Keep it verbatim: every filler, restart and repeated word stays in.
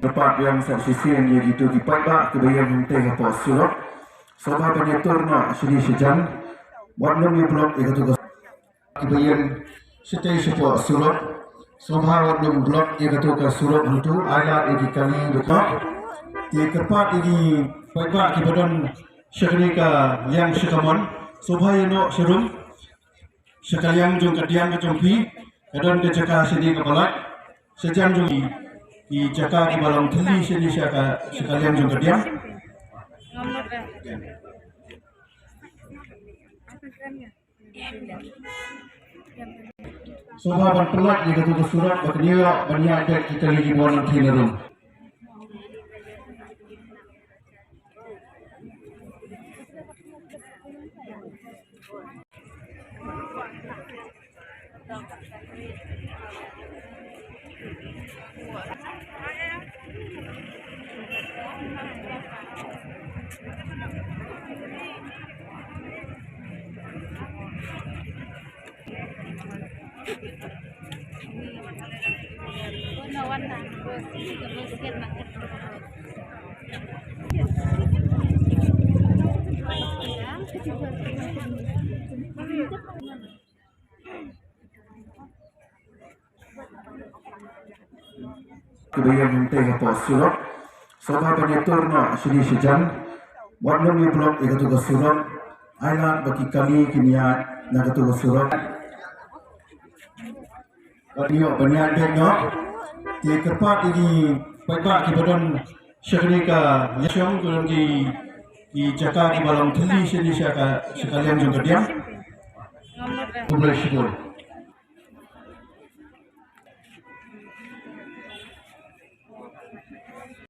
Kyrpad biang sa shisien ïa kito ki paidbah kiba ïeng hangtei hapoh surok. Sngewbha ban ïatur noh shane shajan. Wat nym ïa block ïa kato ka kiba ïeng shatei shapoh surok. Sngewbha wat nym block ïa kato ka surok hangto, ai lad ïa ki kali ba ka. Te kyrpad ïa ki paidbah kiba don sha kane ka liang sha kamon, sngewbha ïa noh sharum. Sha ka liang jong ka diang ka jong phi ka don ka jaka shane kaba lait. Shajan jong ki, ki jaka kiba long thylli shane sha ka, sha ka liang jong ka diang. Sngewbha ban pynlait ïa kato ka surok ba kin ïoh ban ïaid beit ki kali kiba wan nangthie na rum. Kiba ïeng hangtei hapoh surok, sngewbha ban ïatur noh shane shajan. Wat nym ïa block ïa kato ka surok. Ai lad ba ki kali kin ïaid na kato ka surok. Wat ïoh ban ïaid beit noh. Te kyrpad ïa ki paidbah kiba don sha kane ka liang, ki, ki jaka kiba long thylli shane sha ka, sha ka liang jong ka diang. Khublei shibun.